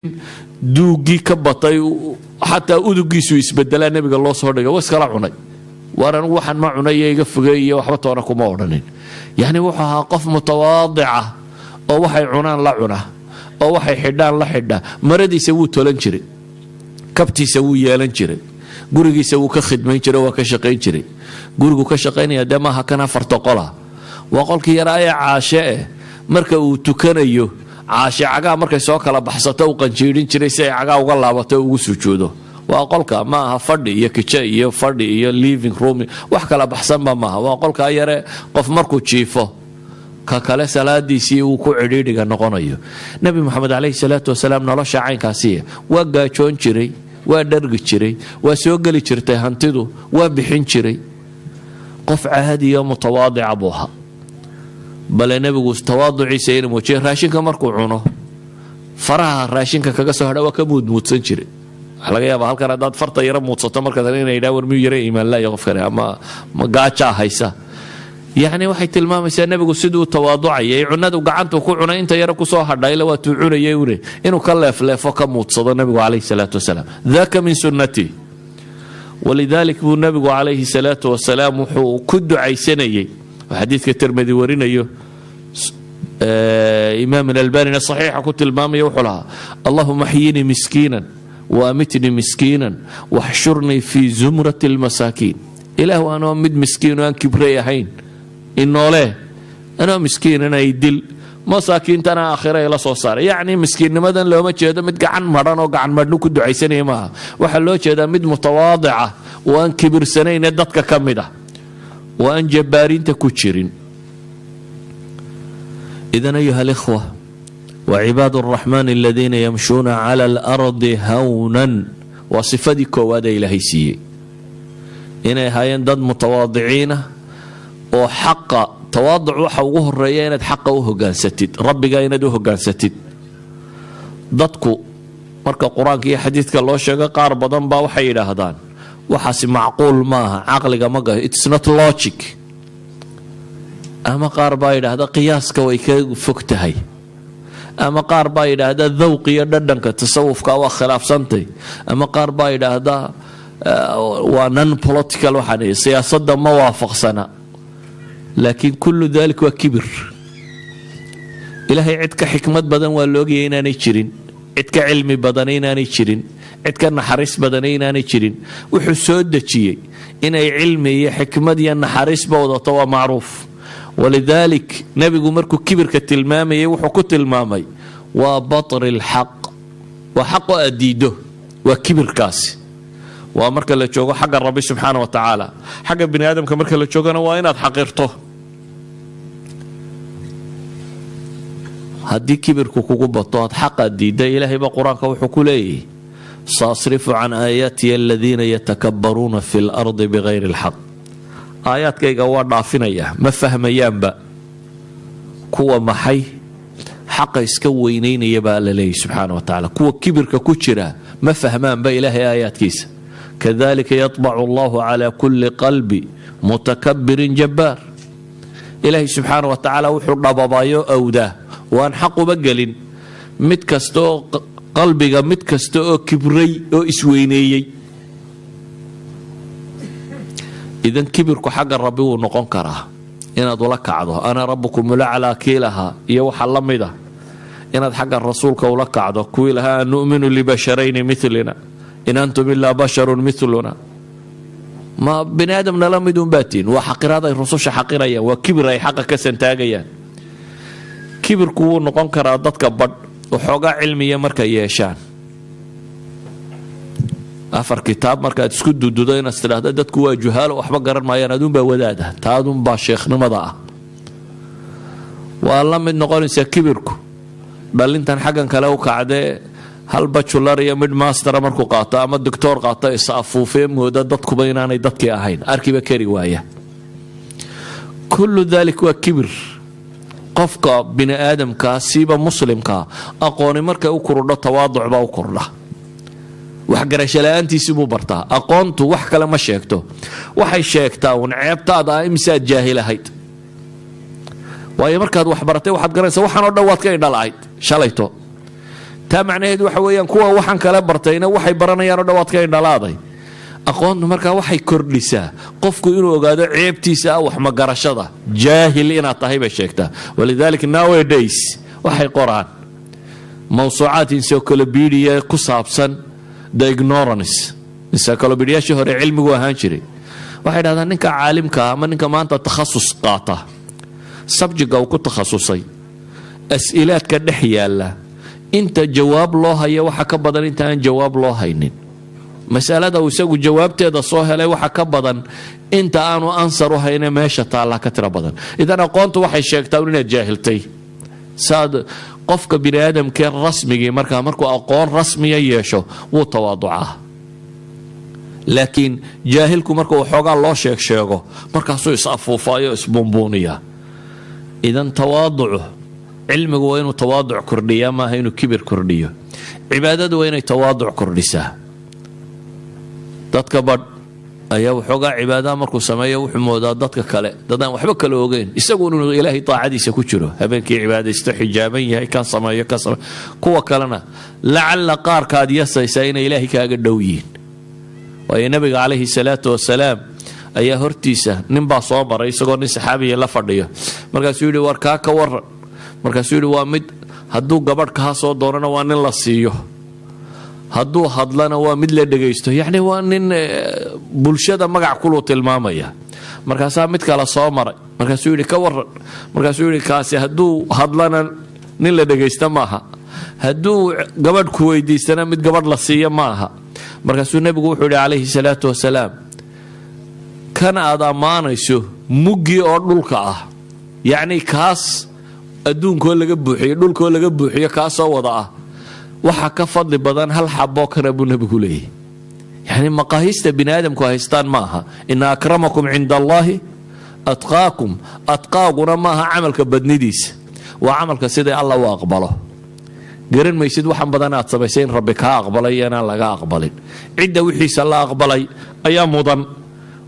Duuggii ka batay, xataa udugiisu isbedelaa nebiga loo soo dhigay, wa iskala cunay. Waar, anigu waxaan ma cunay iyo iga fogey iyo waxba toona kuma odhanin. Yacni wuxuu ahaa qof mutawaadica oo waxay cunaan la cuna oo waxay xidhaan la xidha. Maradiisa wuu tolan jiray, kabtiisa wuu yeelan jiray, gurigiisa wuu ka khidmayn jiray, waa ka shaqayn jiray. Gurigu ka shaqaynaya dee maaha kan afarta qola, waa qolkii yaraa ee Caashe eh. Marka uu tukanayo, Caashe cagaa markay soo kala baxsato u qanjiidhin jiray si ay cagaa uga laabato ugu sujuudo. Waa qolka, ma aha fadhi iyo kitchen iyo fadhi iyo living room, wax kala baxsanba maaha. Waa qolkaa yare qof markuu jiifo ka kale salaadiisii uu ku cidhiidhiga noqonayo. Nebi Moxamed calayhi salaatu wasalaam nolosha caynkaasiya waa gaajoon jiray, waa dhargi jiray, waa soo geli jirtay hantidu, waa bixin jiray. Qof caadiyo mutawaadica buu ahaa. Bale nebigu tawaaduciisa inuu muujiya, raashinka markuu cuno faraha raashinka kaga soo hadha waa ka muudmuudsan jiray. Waxaa laga yaabaa halkan haddaad farta yaro muudsato markaas inay yidhaha, "War, miyuu yara iimaanlaya qofkani ama ma gaajaa haysa?" Yacni waxay tilmaamaysaa nebigu siduu tawaaducayay. Cunadu gacantu ku cunay inta yaro kusoo hadha ila waatuu cunayay une inuu ka leefleefo, ka muudsado nebigu calayhi salaatu wasalaam. ذاك من سنتي. ولذلك buu nebigu calayhi salaatu wasalaam wuxuu ku ducaysanayey, xadiidka Tirmidi warinayo, Imaam Alalbanina saxiixa ku tilmaamaya, wuxuu lahaa: "اللهم أحيني مسكينا وأمتني مسكينا واحشرني في زمرة المساكين." Ilaahu, anoo mid miskiin oo aan kibray ahayn inoole, anoo miskiinana ay dil, masaakiintana aakhira ila soo saaray. Yacni miskiinnimadan looma jeedo mid gacan madhan oo gacan madhnu ku ducaysanaya maaha. Waxaa loo jeedaa mid mutawaadica oo aan kibirsanayne dadka ka mid ah oo aan jabbaariinta ku jirin. إذن أيها الإخوة، وعباد الرحمن الذين يمشون على الأرض هونا waa sifadii koowaad ee Ilaahay siiyey, inay ahaayeen dad mutawaadiciina oo xaqa. Tawaaduc waxa ugu horeeya inaad xaqa u hogaansatid, rabbiga inaad u hogaansatid. Dadku marka Qur-aanka iyo xadiidka loo sheego, qaar badan baa waxay yidhaahdaan, "Waxaasi macquul maaha, caqliga ma gayo, it's not logic." Ama qaar baa yidhaahda, "Qiyaaska way ka fog tahay." Ama qaar baa yidhaahda, "Dhawq iyo dhadhanka tasawufka waa khilaafsantay." Ama qaar baa yidhaahda, "Waa non political, waxaan siyaasadda ma waafaqsana." Laakiin كل ذلك waa kibir. Ilaahay cid ka xikmad badan waa laogaya inaanay jirin, cid ka cilmi badana inaanay jirin, cid ka naxariis badana inaanay jirin. Wuxuu soo dejiyey inay cilmi iyo xikmad iyo naxariisba wadato waa macruuf. ولذلك nebigu markuu kibirka tilmaamayay, wuxuu ku tilmaamay waa بطر الحق, waa xaqoo aad diiddo, waa kibirkaasi. Waa marka la joogo xagga Rabbi subxaana wa tacaala. Xagga bini aadamka marka la joogana waa inaad xaqirto. Haddii kibirku kugu bato aad xaqaad diidda, Ilaahay baa Qur-aanka wuxuu ku leeyahy: "سأصرف عن آياتي الذين يتكبرون في الأرض بغير الحق." Aayaadkayga waa dhaafinaya, ma fahmayaanba kuwa maxay xaqa iska weynaynaya baa alla leeyahy subxaana wa tacala. Kuwa kibirka ku jira ma fahmaanba Ilaahay aayaadkiisa. "كذلك يطبع الله على كل قلب متكبر جبار." Ilaahay subxaana wa tacaala wuxuu dhababayo awdaa waan xaq uba gelin mid kasta oo qalbiga mid kasta oo kibray oo isweyneeyey. Idan kibirku xagga Rabbi wuu noqon karaa inaad ula kacdo "أنا ربكم الأعلى" kii lahaa iyo waxa la mida, inaad xagga rasuulka ula kacdo kuwii lahaa "نؤمن لبشرين مثلنا إن أنتم إلا بشر مثلنا", ma bini aadam nala midunbaa tihin. Waa xaqiraad ay rususha xaqirayaan, waa kibir ay xaqa ka santaagayaan. Kibirku wuu noqon karaa dadka badh waxoogaa cilmiya markay yeeshaan, afar kitaab markaad isku dududo, inaad tidhaahda dadku waa juhaalo, waxba garan maayaan, aduunbaa wadaada, taadunbaa sheekhnimada ah. Waa la mid noqonaysaa kibirku dhalintan xaggan kale u kacdee, hal bachelor iyo mid master ah markuu qaato ama doctor qaato, is afuufee, mooda dadkuba inaanay dadkii ahayn, arkiba kari waaya. كل ذلك waa kibir. Qofka bini aadamkaa, siiba muslimkaa, aqooni markay u kordho tawaaduc baa u kordha. Waxgarasho la-aantiisii buu bartaa. Aqoontu wax kale ma sheegto, waxay sheegtaa uun ceebtaada ah, imisaad jaahil ahayd. Waayo, markaad wax baratay waxaad garanaysaa waxaan oo dhan waad ka indhalahayd shalayto. Taa macnaheedu waxa weeyaan, kuwa waxaan kala bartayna waxay baranayaan oo dhawaad ka indhalaaday. Aqoontu markaa waxay kordhisaa qofku inuu ogaado ceebtiisa ah, wax magarashada, jaahil inaad tahay bay sheegtaa. Walidaalika nowadays waxay qoraan mawsuucaat encyclopedia ku saabsan the ignorance. Encyclopediayaashii hore cilmigu ahaan jiray. Waxay dhahdaan ninka caalimka ama ninka maanta takhasus qaata, subjectga uu ku takhasusay, as'ilaadka dhex yaalla inta jawaab loo hayo waxa ka badan inta aan jawaab loo haynin. Masalada uu isagu jawaabteeda soo helay waxa ka badan inta aanu answer u hayne meesha taallaa ka tiro badan. Idan aqoontu waxay sheegtaa inaad jaahiltay. Saad qofka bini aadamkee rasmigii markaa markuu aqoon rasmiya yeesho wuu tawaaducaa, laakiin jaahilku marka waxoogaa loo sheeg sheego markaasuu is afuufaayo, isbuunbuuniyaa. Idan tawaaducu, cilmigu waa inuu tawaaduc kordhiyaa, maaha inuu kibir kordhiyo. Cibaadadu waa inay tawaaduc kordhisaa. Dadka badh ayaa waxoogaa cibaadaha markuu sameeyo wuxuu moodaa dadka kale dadaan waxba kala ogeyn, isagu inuu Ilaahay daacadiisa ku jiro, habeenkii cibaadaysto, xijaaban yahay, kan sameeyo, kan sameeyo. Kuwa kalena lacalla qaarkaad yasaysaa inay Ilaahay kaaga dhow yihiin. Waayo, Nabiga calayhi salaatu wasalaam ayaa hortiisa ninbaa soo maray isagoo nin saxaabiya la fadhiyo. Markaasuu yidhi, "War kaa ka waran?" Markaasuu yidhi, "Waa mid hadduu gabadh kaa soo doonana waa nin la siiyo, hadduu hadlana waa mid la dhegaysto." Yacni waa nin bulshada magac kuluu tilmaamaya. Markaasaa mid kale soo maray. Markaasuu yidhi, "Ka waran?" Markaasuu yidhi, "Kaasi hadduu hadlana nin la dhegaysta maaha, hadduu gabadh ku weydiistana mid gabadh la siiyo maaha." Markaasuu Nebigu wuxuu yidhi calayhi salaatu wasalaam, "Kan aad ammaanayso muggii oo dhulka ah, yacni kaas adduunkoo laga buuxiyo, dhulkoo laga buuxiyo, kaasoo wada ah waxa ka fadli badan hal xaboo kana," buu Nebigu leeyahy. Yani maqaahiista bini aadamku haystaan ma aha. Ina akramakum cinda Allaahi atqaakum. Atqaaguna maaha camalka badnidiisa, waa camalka siday Alla u aqbalo. Garan maysid waxan badan aad samaysay in Rabbi kaa aqbalay iyo inaan laga aqbalin. Cidda wixiisa la aqbalay ayaa mudan.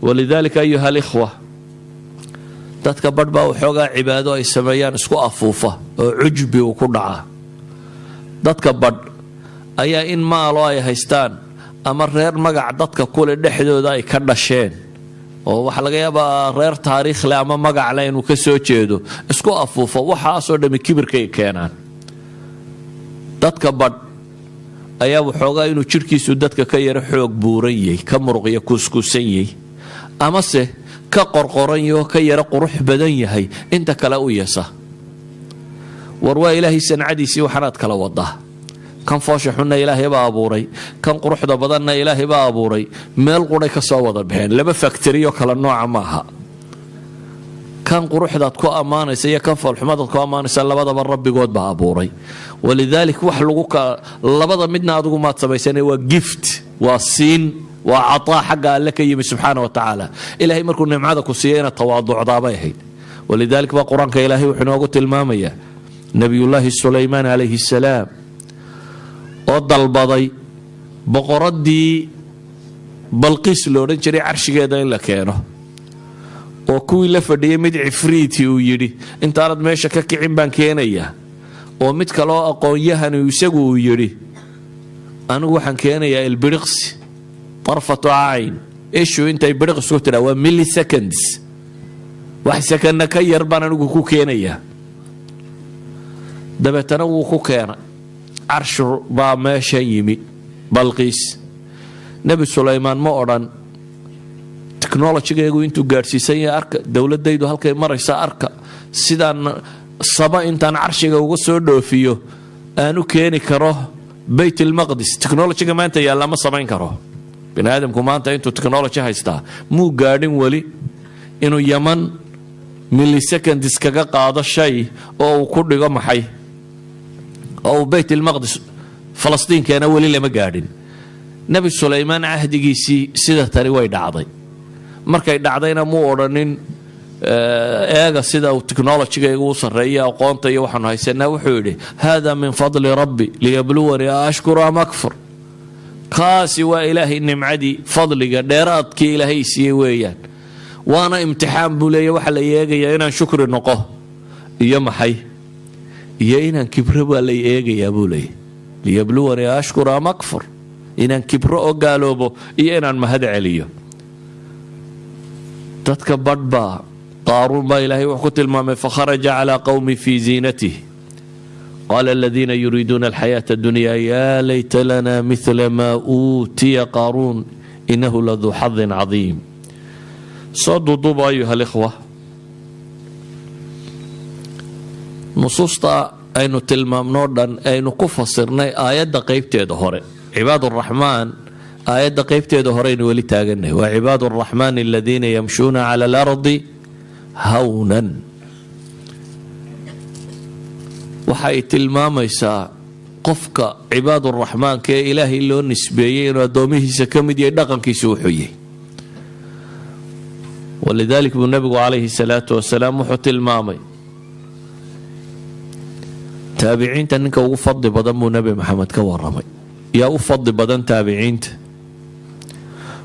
Walidaalika, ayuha alikhwa, dadka badh baa waxoogaa cibaado ay sameeyaan isku afuufa oo cujbi uu ku dhacaa. Dadka badh ayaa in maalo ay haystaan ama reer magac dadka kule dhexdooda ay ka dhasheen, oo waxaa laga yaabaa reer taariikh leh ama magac leh inuu ka soo jeedo, isku afuufo. Waxaasoo dhammi kibirkay keenaan. Dadka badh ayaa waxoogaa inuu jidhkiisu dadka ka yaro xoog buuran yahy, ka muruqyo kuuskuusan yahy, amase ka qorqoran yaho, ka yaro qurux badan yahay inta kale u yeesa. War waa Ilaahay sancadiisii waxaanaad kala wadaa. Kan foosha xunna Ilaahay baa abuuray, kan quruxda badanna Ilaahay baa abuuray. Meel quray ka soo wada baxeen, laba factory oo kala nooca maaha. Kan quruxdaad ku ammaanaysa iyo kan foolxumadaad ku ammaanaysa labadaba Rabbigood baa abuuray. Walidaalik wax lagu labada midna adigu maad samaysana, waa gift, waa siin, waa cataa xagga Alle ka yimi subxaana wa tacaala. Ilaahay markuu nimcada ku siiya inaad tawaaducdaabay ahayd. Walidaalik baa Qur-aanka Ilaahay wuxuu inoogu tilmaamayaa Nabiyullaahi Sulaymaan calayhi salaam oo dalbaday boqoradii Balqiis lo odhan jiray carshigeeda in la keeno, oo kuwii la fadhiyay mid cifriiti uu yidhi, "Intaanad meesha ka kicin baan keenayaa," oo mid kaleoo aqoon-yahani isagu uu yidhi, "Anigu waxaan keenayaa ilbiriqsi, tarfatu cayn, ishu intay biriq isku tidhaa, waa milliseconds, wax sekanna ka yar baan anigu ku keenayaa." Dabeetana wuu ku keenay. Carshur baa meeshan yimi Balqiis. Nebi Sulaymaan ma odhan, "Technologygaygu intuu gaadhsiisan yahay arka, dowladaydu halkay maraysa arka, sidaan Saba intaan carshiga uga soo dhoofiyo aanu keeni karo Bayt ilmaqdis." Technologyga maanta yaalla ma samayn karo. Bini aadamku maanta intuu technology haystaa muu gaadhin weli inuu Yaman milliseconds kaga qaado shay oo uu ku dhigo maxay, oo uu Bayt ilmaqdis Falastiin keena, weli lama gaadhin. Nebi Sulaymaan cahdigiisii sida tani way dhacday. Markay dhacdayna muu odhanin, "Eega sida uu technologygaygu u sarreeya, aqoonta iyo waxaanu haysanaa." Wuxuu yidhi, "Hada min fadli rabbi liyabluwanii ashkuru am akfur." Kaasi waa Ilaahay nimcadii, fadliga dheeraadkii Ilaahay siiyey weeyaan, waana imtixaan buu leeya. Waxaa la eegayaa inaan shukri noqo iyo maxay iyo inaan kibro baa lay eegayaa, buu leeyahy. Liyabluwanii ashkuru am akfur, inaan kibro oo gaaloobo iyo inaan mahad celiyo. Dadka badh baa, Qaaruun baa Ilaahay wuxuu ku tilmaamay: "Fakharaja calaa qawmihi fii ziinatih, qaala aladiina yuriiduuna alxayaata addunya yaa layta lana mila maa uutiya Qaaruun inahu laduu xadin cadiim." Soo duuduuba, ayuha alikhwa, nusuusta aynu tilmaamnoo dhan, aynu ku fasirnay aayadda qeybteeda hore, cibaad araxmaan, aayadda qeybteeda hore aynu weli taagannahay, waa cibaad araxmaan aladiina yamshuuna cala alardi hawnan. Waxa ay tilmaamaysaa qofka cibaaduraxmaanka ee Ilaahay loo nisbeeyey inuu addoomihiisa ka mid yahay dhaqankiisu wuxuu yahay. Walidalik buu Nabigu calayhi salaatu wasalaam wuxuu tilmaamay taabiciinta ninka ugu fadli badan buu Nebi Maxamed ka waramay. Yaa u fadli badan taabiciinta?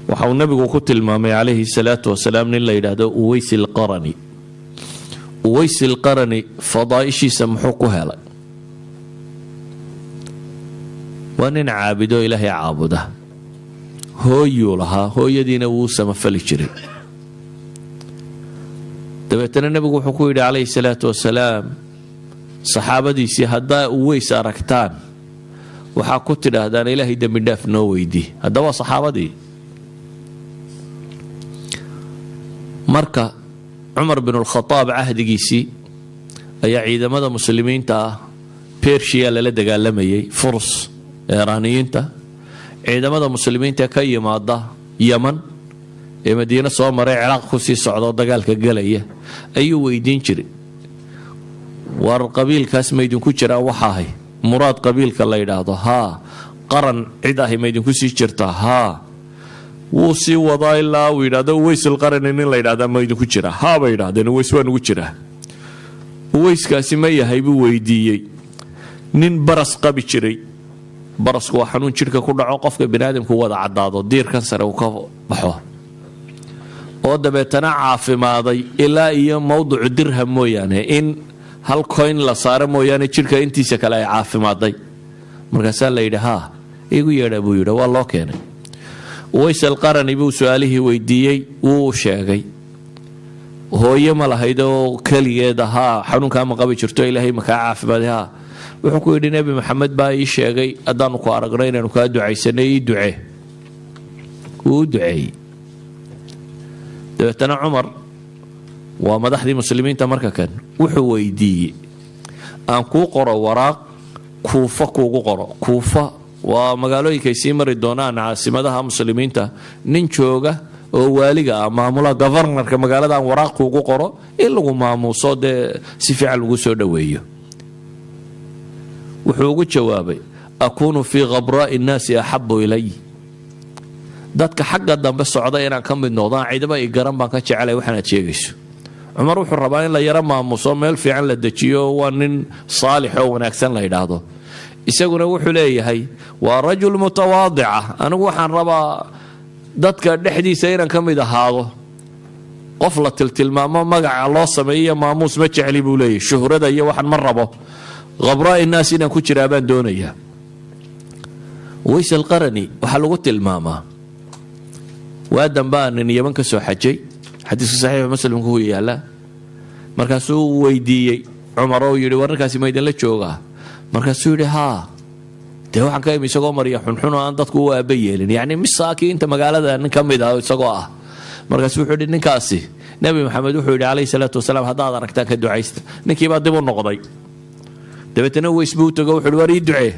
Waxa uu Nabigu ku tilmaamay calayhi salaatu wasalaam nin la yidhaahdo Uways ilqarani. Uways ilqarani fadaaishiisa muxuu ku helay? Waa nin caabido, Ilaahay caabuda. Hooyuu lahaa, hooyadiina wuu samafali jiray. Dabeetana Nebigu wuxuu ku yidhi calayhi salaatu wasalaam saxaabadiisii: "Haddaa Uweys aragtaan, waxaa ku tidhaahdaan Ilaahay dembi dhaaf noo weydii." Hadda waa saxaabadii. Marka Cumar binulkhadaab cahdigiisii ayaa ciidamada muslimiinta ah Bershiya lala dagaalamayay, Furs, Iiraaniyiinta. Ciidamada muslimiinta ee ka yimaada Yaman ee Madiine soo maray, Ciraaq kusii socdaoo dagaalka gelaya, ayuu weydiin jiray: "War qabiilkaas ma idinku jiraa waxaahay Muraad qabiilka la yidhaahdo? Haa. Qaran cid ahi ma idinku sii jirtaa? Haa." Wuu sii wadaa ilaa uu yidhahdo: "Uweysulqarani nin la yidhahdaa ma idinku jiraa?" "Haa," bay yidhahdeen, "Uweys waa nugu jiraa." "Uweyskaasi ma yahay," buu weydiiyey, "nin baras qabi jiray?" Barasku waa xanuun jidhka ku dhaco, qofka biniaadamku wada caddaado, diirkan sare uu ka baxo, oo dabeetana caafimaaday ilaa iyo mowdicu dirham mooyaane, in hal coin la saaro mooyaane, jidhka intiisa kale ay caafimaaday. Markaasaa la yidhi: "Haa." "Igu yeedha," buu yidhi. Waa loo keenay. Uways alqarani buu su-aalihii weydiiyey. Wuu sheegay. "Hooye ma lahayd oo keligeed ahaa? Xanuunkaa ma qabi jirto? Ilaahay ma kaa caafimaaday? Haa." Wuxuu ku yidhi: "Nebi Maxamed baa ii sheegay haddaanu ku aragno inaanu kaa ducaysanay, ii ducee." Wuu u duceeyey. Dabeetana Cumar waa madaxdii muslimiinta marka kan, wuxuu weydiiyey: "Aan kuu qoro waraaq, Kuufa kuugu qoro?" Kuufa waa magaalooyinkay sii mari doonaan, caasimadaha muslimiinta. Nin jooga oo waaliga ah, maamulaha, governorka magaalada, aan waraaq kuugu qoro in lagu maamuuso, dee si fiican lagu soo dhoweeyo? Wuxuu ugu jawaabay: "Akuunu fii khabraa'i nnaasi axabu ilay. Dadka xagga dambe socda inaan ka mid noqdo, aan cidaba i garan baan ka jecelay waxaanaad sheegayso." Cumar wuxuu rabaa in la yaro maamuso, meel fiican la dejiyo, waa nin saalix oo wanaagsan la yidhaahdo. Isaguna wuxuu leeyahay: waa rajul mutawaadica, anigu waxaan rabaa dadka dhexdiisa inaan ka mid ahaado, qof la tiltilmaamo, magaca loo sameeyo, maamuus ma jecli, buu leeyahy. Shuhrada iyo waxaan ma rabo, khabraa'i naas inaan ku jiraa baan doonayaa. Ways alqarani waxaa lagu tilmaamaa, waa dambaa nin Yaman ka soo xajay, xadiiska Saxiixa Muslimku ku yaala. Markaasuu weydiiyey Cumar oo yidhi: "War ninkaasi ma idinla joogaa?" Markaasuu yidhi: "Haa, dee waxaan ka imi isagoo marya xunxun oo aan dadku u aaba yeelin, yacni masaakiinta magaalada nin ka mid ah isagoo ah." Markaasuu wuxuu yidhi: "Ninkaasi Nebi Maxamed wuxuu yidhi calayhi salaatu wasalaam, haddaad aragtaan ka ducaysta." Ninkiibaa dib u noqday. Dabeetana Weys buu u tago, wuxuu yidhi: "War ii ducee."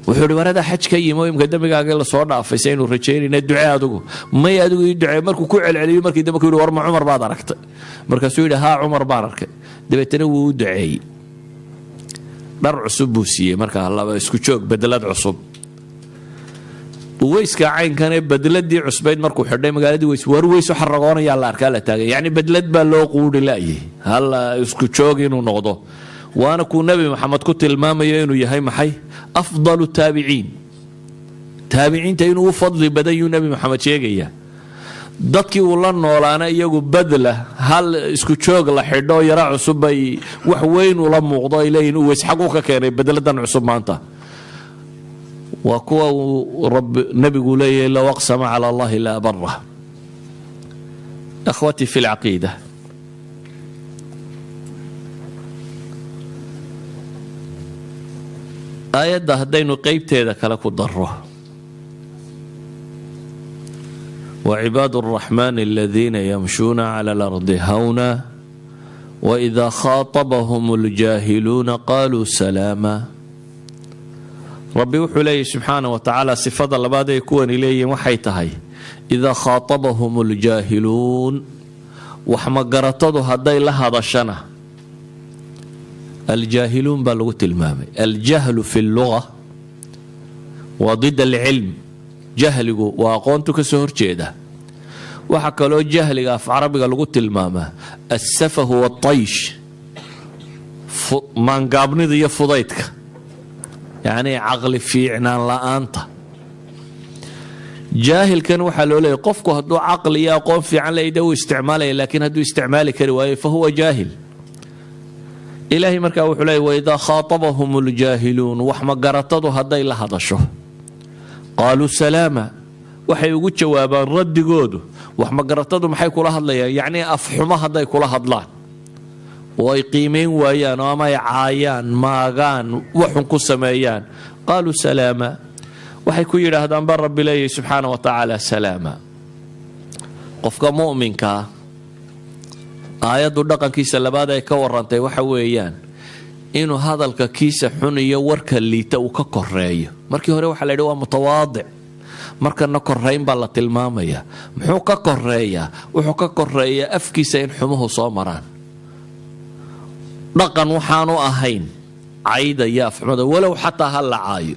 Wuxuu yidhi: "War adaa xaj ka yimi oo imka dembigaaga lasoo dhaafay, si aynu rajaynayna, ducee adigu." "May, adigu ii ducee." Markuu ku celceliyo, markii dambe ku yidhi: "War ma Cumar baad aragtay?" Markaasuu yidhi: "Haa, Cumar baan arkay." Dabeetana wuu u duceeyey, dhar cusub buu siiyey. Markaa laba isku joog, bedelad cusub. Uweyska caynkan ee bedladii cusbayd markuu xidhay magaaladii Weys, war Weys waxa ragoonayaa la arkaa, la taagay, yacni bedlad baa loo quudhi la'yay hal isku joog inuu noqdo. Waana kuu Nebi Maxamed ku tilmaamayo inuu yahay maxay? Afdalu taabiciin. Taabiciinta inuu u fadli badan yuu Nebi Maxamed sheegaya. Dadkii uu la noolaana iyagu badla hal isku joog la xidho yara cusub bay wax weyn ula muuqdo, ay leeyihin: "Uweys xaguu ka keenay bedladan cusub maanta?" Waa kuwa uu Nebigu leeyahay: "Low aqsama cala Allahi la abarah." Akhwatii fi lcaqiida, aayadda haddaynu qeybteeda kale ku darro, "وعباد الرحمن الذين يمشون على الأرض هونا وإذا خاطبهم الجاهلون قالوا سلاما." Rabbi wuxuu leeyahy subxaana wa tacaala, sifada labaad ay kuwani leeyihin waxay tahay: "إذا خاطبهم الجاهلون", wax magaratadu hadday la hadashana. الجاهلون baa lagu tilmaamay. الجهل في اللغة waa ضد العلم. Jahligu waa aqoontu ka soo horjeeda. Waxaa kaloo jahliga af Carabiga lagu tilmaamaa السفه والطيش, maangaabnida iyo fudaydka, yacnii caqli fiicnaan la-aanta. Jaahilkan waxaa loo leeyahy, qofku hadduu caqli iyo aqoon fiican leeyahy dee uu isticmaalaya, laakiin hadduu isticmaali kari waayo فهو جاهل. Ilaahay markaa wuxuu leeyay: "وإذا خاطبهم الجاهلون", wax magaratadu hadday la hadasho, "قالوا سلاما", waxay ugu jawaabaan raddigoodu. Wax magaratadu maxay kula hadlayaan? Yacnii afxumo hadday kula hadlaan oo ay qiimayn waayaan oo ama ay caayaan, maagaan, waxun ku sameeyaan, "قالوا سلاما", waxay ku yidhaahdaan baa Rabbi leeyahy subxaana wa tacaala: "سلاما." Qofka mu'minkaa, aayaddu dhaqankiisa labaad ay ka warantay waxa weeyaan inuu hadalka kiisa xun iyo warka liita uu ka koreeyo. Markii hore waxaa la yidhi waa mutawaadic, markana korayn baa la tilmaamaya. Muxuu ka koreeyaa? Wuxuu ka koreeyaa afkiisa in xumuhu soo maraan. Dhaqan waxaanu ahayn cayda iyo afxumada, walow xataa ha la caayo,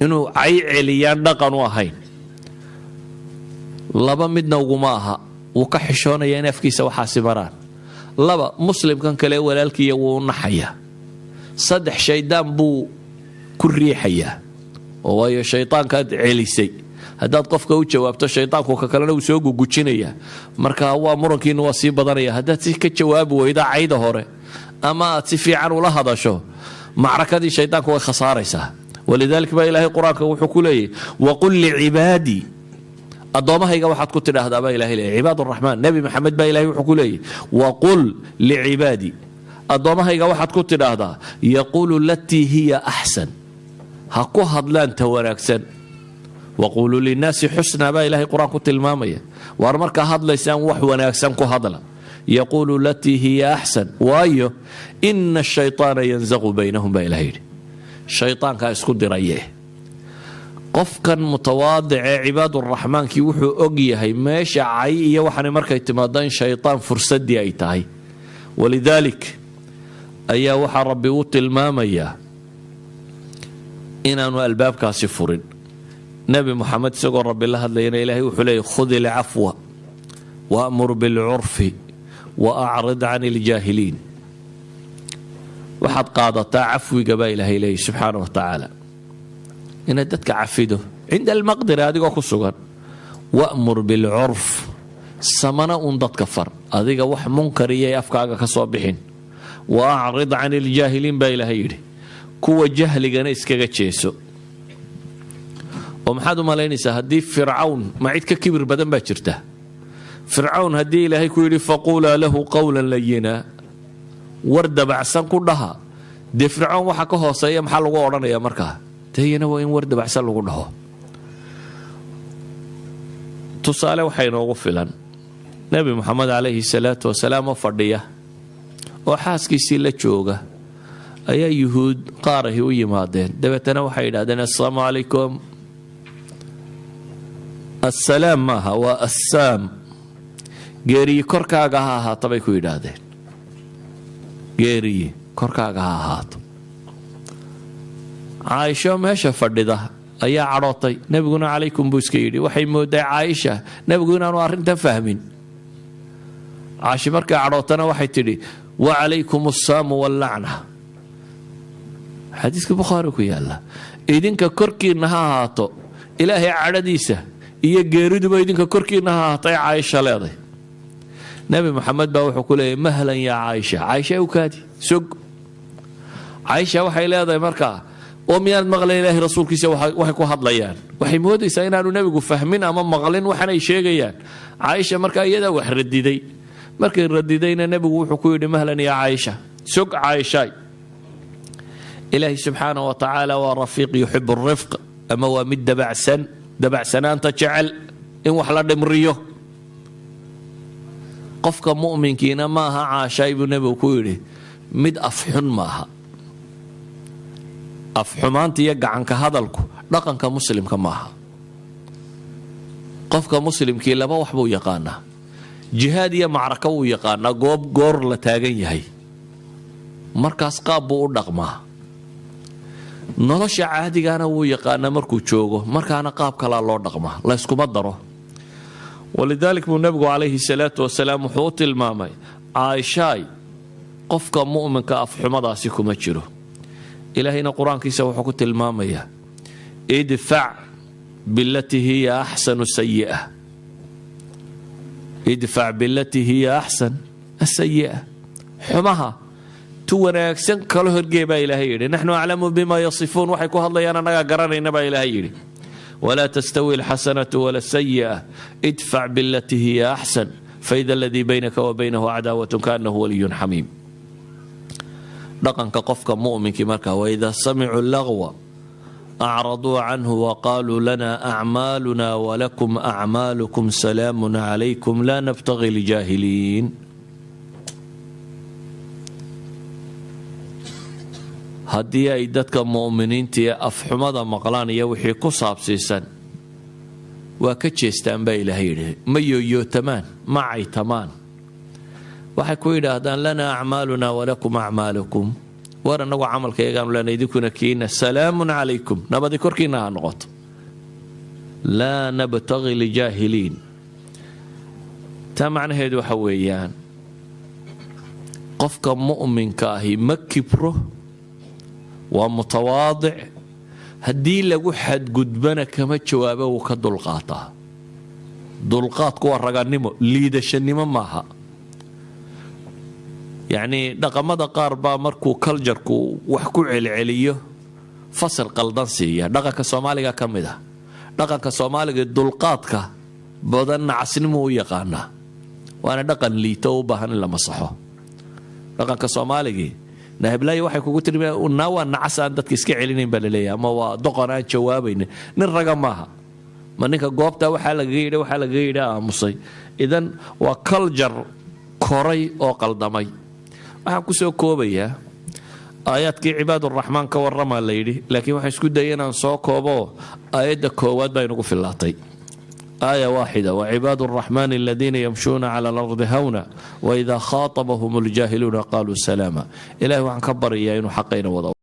inuu cay celiyaan dhaqan u ahayn. Laba midna uguma aha: wuu ka xishoonaya in afkiisa waxaasi maraan. Laba, muslimkan kale walaalkiiya wuu u naxayaa. Saddex, shaydaan buu ku riixayaa, oo waayo shaydaankaad celisay haddaad qofka u jawaabto, shaydaanku ka kalena uu soo gugujinayaa. Marka waa murankiina waa sii badanaya. Haddaad si ka jawaabi weyda cayda hore ama aad si fiican ula hadasho, macrakadii shaydaanku way khasaaraysaa. ولذلك baa Ilaahay Qur-aanka wuxuu ku leeyahy: "وقل لعبادي", addoommahayga waxaad ku tidhaahdaa baa Ilahay leeyay. عباد الرحمن, Nebi Maxamed baa Ilahay wuxuu ku leeyahy: "وقل لعبادي", addoommahayga waxaad ku tidhaahdaa, "يقولوا التي هي أحسن", ha ku hadlaan ta wanaagsan. "وقولوا للناس حسنا" baa Ilahay Qur-aan ku tilmaamaya. Waar markaa hadlaysaan wax wanaagsan ku hadla. "يقولوا التي هي أحسن", waayo "إن الشيطان ينزغ بينهم" baa Ilahay yidhi, shaydaankaa isku diraye. Qofkan mutawaadicee cibaaduraxmaankii wuxuu og yahay meesha cay iyo waxaana markay timaado in shaydaan fursadii ay tahay. ولذلك ayaa waxaa Rabbi u tilmaamayaa inaanu albaabkaasi furin. Nebi Moxamed isagoo Rabbi la hadlayana, Ilaahay wuxuu leeyay: "خذ العفو وأمر بالعرف وأعرض عن الجاهلين." Waxaad qaadataa cafwiga baa Ilaahay leeyay subxaana wa tacaala, inaad dadka cafido عند المقدرة adigoo ku sugan. "وأمر بالعرف", samana uun dadka far, adiga wax munkar iyo afkaaga ka soo bixin. "وأعرض عن الجاهلين" baa Ilaahay yidhi, kuwa jahligana iskaga jeeso. Oo maxaad u malaynaysaa haddii Fircawn, ma cid ka kibir badan baa jirta? Fircawn haddii Ilaahay ku yidhi: "فقولا له قولا لينا", war dabacsan ku dhaha, dee Fircawn waxa ka hooseeya maxaa lagu odhanaya? Markaa deyana waa in war dabacsan lagu dhaho. Tusaale waxaa inoogu filan Nebi Moxamed calayhi salaatu wasalaam oo fadhiya oo xaaskiisii la jooga ayaa Yuhuud qaarahi u yimaadeen. Dabeetana waxay yidhahdeen: "Assalaamu calaykum." Assalaam maaha, waa assaam. "Geeriyi korkaaga ha ahaato," bay ku yidhaahdeen, "geeriyi korkaaga ha ahaato." Caaisho meesha fadhida ayaa cadhootay. Nebiguna "calaykum" buu iska yidhi. Waxay mooday Caaisha nebigu inaanu arrintan fahmin. Caashi markay cadhootana waxay tidhi: "وعليكم السام واللعنة." Xadiiska Bukhaari ku yaala. "Idinka korkiinna ha ahaato Ilaahay cadhadiisa iyo geeriduba, idinka korkiinna ha ahaatay," Caaisha leeday. Nebi Maxamed baa wuxuu ku leeyahy: "مهلا يا عائشة." Caaisha u kaadi, sog. Caaisha waxay leedahay markaa Oo miyaad maqlayn Ilaahay rasuulkiisa waxay ku hadlayaan? Waxay moodaysaa inaanu nebigu fahmin ama maqlin waxanay sheegayaan. Caaisha markaa iyadaa wax radiday. Markay radidayna, nebigu wuxuu ku yidhi: "Mahlan ya Caaisha, sog Caaishaay, Ilaahay subxaana wa tacaala waa rafiiq, yuxibu rifq, ama waa mid dabacsan, dabacsanaanta jecel, in wax la dhimriyo. Qofka mu'minkiina maaha, Caashaay," buu nebigu ku yidhi, "mid afxun maaha. Afxumaanta iyo gacanka hadalku dhaqanka muslimka maaha. Qofka muslimkii laba wax buu yaqaanaa: jihaad iyo macraka wuu yaqaanaa, goob goor la taagan yahay, markaas qaab buu u dhaqmaa. Nolosha caadigana wuu yaqaanaa markuu joogo, markaana qaab kalaa loo dhaqmaa, layskuma daro." Walidaalik buu nebigu calayhi salaatu wasalaam wuxuu u tilmaamay: "Caaishaay, qofka mu'minka afxumadaasi kuma jiro." Ilaahayna qur-aankiisa wuxuu ku tilmaamayaa: "Idfac bilatii hiya axsanu sayi'a, idfac bilatii hiya axsan asayi'a." Xumaha tu wanaagsan kala horgee baa Ilaahay yidhi. "Naxnu aclamu bima yasifuun," waxay ku hadlayaan annagaa garanayna baa Ilaahay yidhi. "Walaa tastawi alxasanatu wala sayi'a, idfac bilatii hiya axsan, faida aladii baynaka wa baynahu cadaawatun kaanahu waliyun xamiim." Dhaqanka qofka mu'minkii marka: "Waida samicuu lagwa acraduu canhu waqaaluu lana acmaaluna walakum acmaalukum, salaamun calaykum, laa nabtagi ljaahiliin." Haddii ay dadka mu'miniinta ee afxumada maqlaan iyo wixii ku saabsiisan, waa ka jeestaan baa Ilaahay yidhi. Ma yooyootamaan, ma caytamaan. Waxay ku yidhaahdaan: "Lanaa acmaaluna walakum acmaalukum," war annagu camalkayagaanu lena, idinkuna kiina, "salaamun calaykum," nabadi korkiina ha noqoto, "laa nabtagi lijaahiliin." Taa macnaheedu waxa weeyaan, qofka mu'minka ahi ma kibro, waa mutawaadic. Haddii lagu xadgudbana kama jawaabo, wuu ka dulqaataa. Dulqaadku waa raganimo, liidashanimo maaha. Yacnii dhaqamada qaar baa markuu culture-ku wax ku celceliyo fasal qaldan siiya. Dhaqanka Soomaaliga ka mid ah. Dhaqanka Soomaaliga dulqaadka badan nacasnimo u yaqaanaa, waana dhaqan liito u baahan in la masaxo. Dhaqanka Soomaaligii nahiblaayo waxay kugu tiri naa waa nacas aan dadka iska celinayn baa laleeyahay, ama waa doqon aan jawaabaynin, nin raga maaha. Ma ninka goobta waxaa lagaga yidhi, waxaa lagaga yidhi aamusay. Idan waa culture koray oo qaldamay. Waxaan kusoo koobayaa aayaadkii cibaaduraxmaan ka warramaa la yidhi, laakiin waxaan isku dayay inaan soo koobo. Aayadda koowaad baa inugu fillaatay, aaya waaxida: "Wacibaadu araxmaani aladiina yamshuuna cala alardi hawna waida khaatabahum aljaahiluuna qaaluu salaama." Ilahay waxaan ka baryayaa inuu xaqayna wada